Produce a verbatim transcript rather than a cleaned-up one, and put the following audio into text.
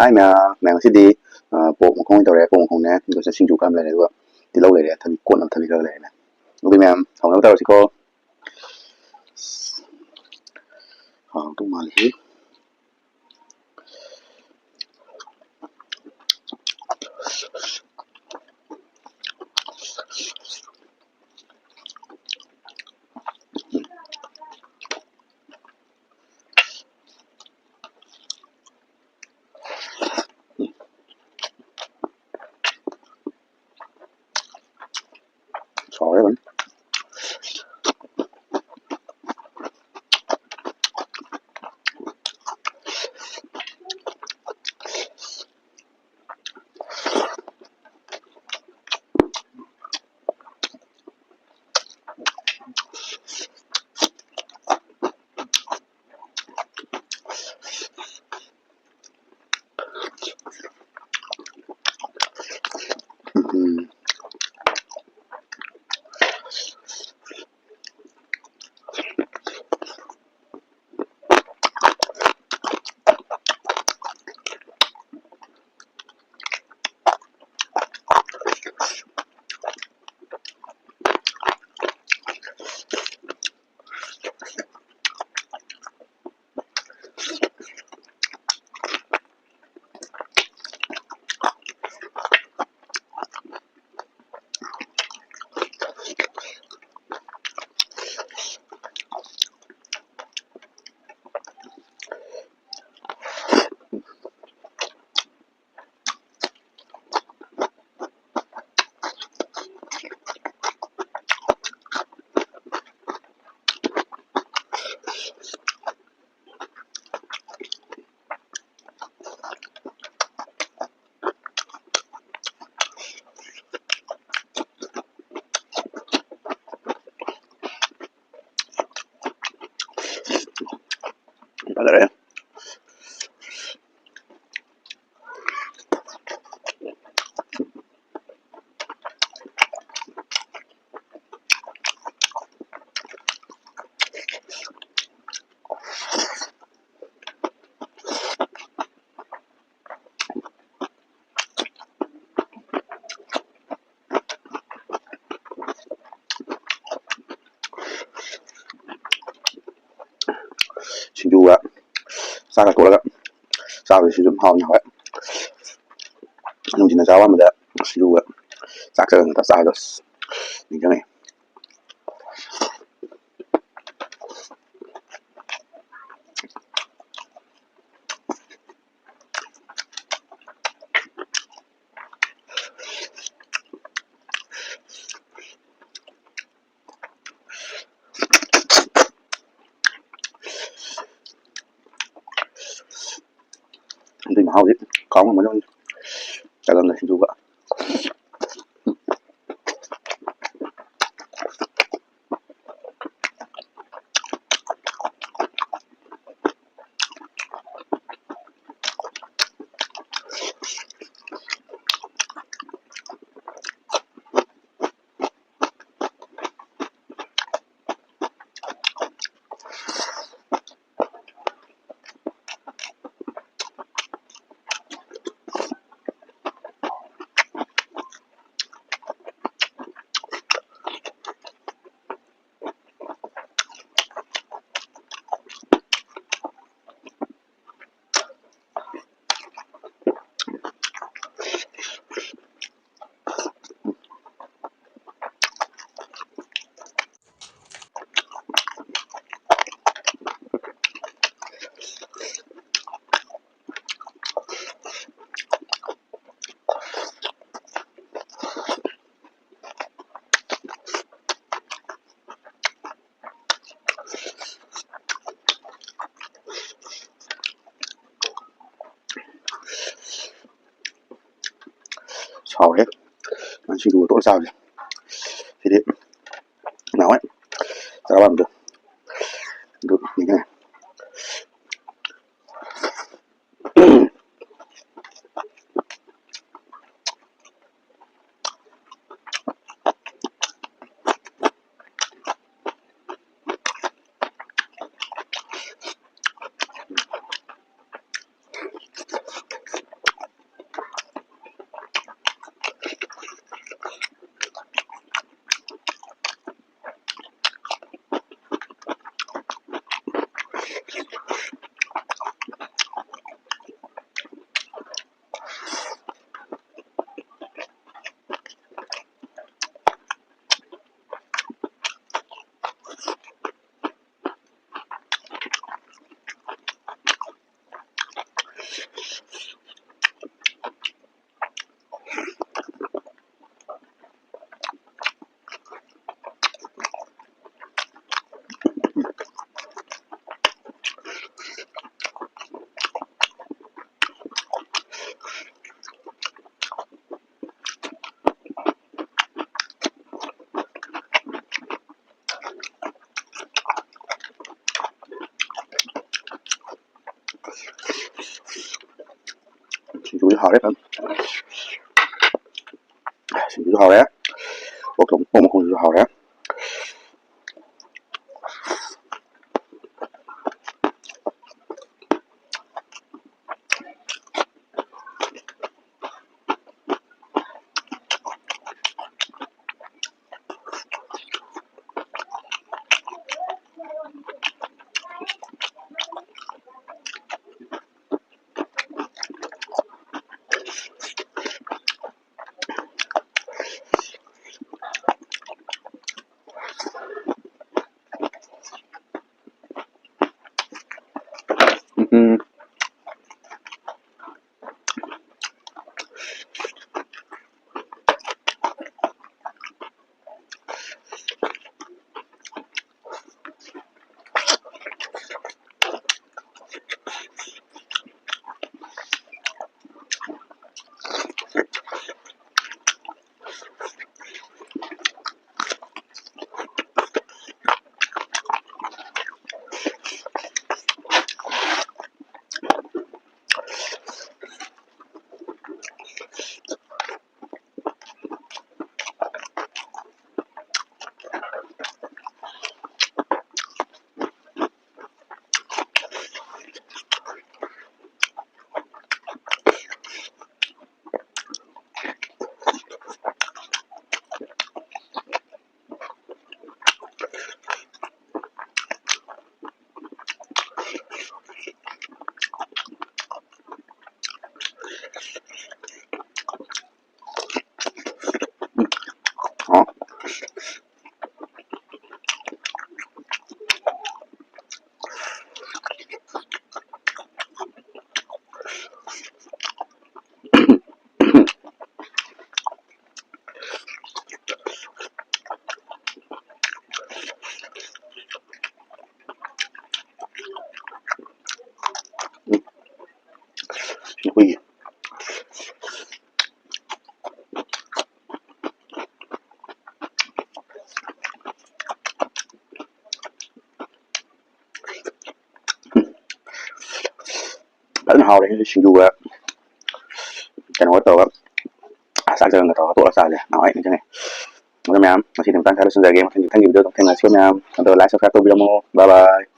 ꯍꯥꯏ ꯃꯌꯥꯝ, ꯃꯌꯥꯝ ꯉꯁꯤꯗꯤ, ꯑ, ꯄꯣꯛ ꯃꯈꯣꯡ ꯇꯧꯔꯦ, ꯄꯣꯛ ꯃꯈꯣꯡꯅꯦ, ꯑꯗꯨꯒ ꯁꯤꯡꯖꯨ ꯈꯔ ꯑꯃ ꯂꯩꯔꯦ, ꯑꯗꯨꯒ ꯇꯤꯜꯍꯧ ꯂꯩꯔꯦ, ꯊꯕꯤ ꯀꯣꯠꯅꯕ ꯊꯕꯤ ꯈꯔ ꯂꯩꯔꯦꯅꯦ꯫ ꯑꯗꯨꯗꯤ ꯃꯌꯥꯝ ꯍꯧꯅꯕ ꯇꯧꯔꯁꯤꯀꯣ꯫ ꯍꯥꯎꯗꯧ ꯃꯥꯜꯂꯤ꯫ ꯆꯥꯎꯔꯦ ꯑꯗꯨꯝ꯫ ꯎꯝ꯫ ꯐꯖꯔꯦ꯫ ꯆꯥꯛꯀ ꯇꯣꯠꯂꯒ ꯆꯥꯕꯁꯤꯁꯨ ꯑꯗꯨꯝ ꯍꯥꯎꯕꯅꯤ꯫ ꯍꯣꯏ, ꯅꯨꯡꯊꯤꯟꯗ ꯆꯥꯕ ꯑꯃꯗ ꯁꯤꯡꯖꯨꯒ ꯆꯥꯛ ꯆꯪꯉꯒ ꯆꯥꯕꯗꯣ ꯑꯁ ꯅꯤꯡꯁꯤꯡꯉꯦ꯫ ꯑꯗꯨꯏ ꯃꯍꯥꯎꯗꯤ ꯀꯥꯎ ꯉꯝꯃꯣꯏꯗꯧꯅꯤ꯫ ꯆꯒꯪꯒ ꯁꯤꯡꯖꯨꯒ꯫ ꯁꯥꯎꯔꯦ꯫ ꯁꯤꯡꯖꯨꯒ ꯇꯣꯠꯂ ꯆꯥꯕꯁꯦ꯫ ꯁꯤꯗꯤ ꯅꯍꯥꯟꯋꯥꯏ ꯆꯔꯥ ꯋꯥꯟꯕꯗꯣ ꯑꯗꯨ ꯅꯤꯡꯁꯤꯡꯉꯦ꯫ ꯁꯤꯡꯖꯨꯁꯨ ꯍꯥꯎꯔꯦ ꯐꯖꯅ꯫ ꯁꯤꯡꯖꯨꯁꯨ ꯍꯥꯎꯔꯦ꯫ ꯑꯣꯛ ꯊꯣꯡ, ꯑꯣꯛ ꯃꯈꯣꯡꯁꯤꯁꯨ ꯍꯥꯎꯔꯦ꯫ ꯎꯝ꯫ ꯑꯩꯈꯣꯏꯒꯤ ꯐꯖꯅ ꯍꯥꯎꯔꯦ ꯁꯤꯡꯖꯨꯒ꯫ ꯀꯩꯅꯣꯒ ꯇꯧꯔꯒ, ꯆꯥꯛ ꯆꯔꯪꯒ ꯇꯧꯔꯒ ꯇꯣꯠꯂ ꯆꯥꯁꯦ꯫ ꯅꯍꯥꯟꯋꯥꯏ ꯅꯤꯡꯁꯤꯡꯉꯦ꯫ ꯑꯗꯣ ꯃꯌꯥꯝ, ꯉꯁꯤꯗꯤ ꯃꯇꯥꯡ ꯁ꯭ꯋꯥꯏꯗ ꯂꯣꯏꯁꯤꯟꯖꯔꯒꯦ꯫ ꯃꯊꯪꯒꯤ, ꯃꯊꯪꯒꯤ video ꯑꯗꯨꯝ ꯊꯦꯡꯅꯁꯤꯀꯣ ꯃꯌꯥꯝ꯫ ꯑꯗꯣ like, subscribe ꯇꯧꯕꯤꯔꯝꯃꯣ꯫ Bye bye꯫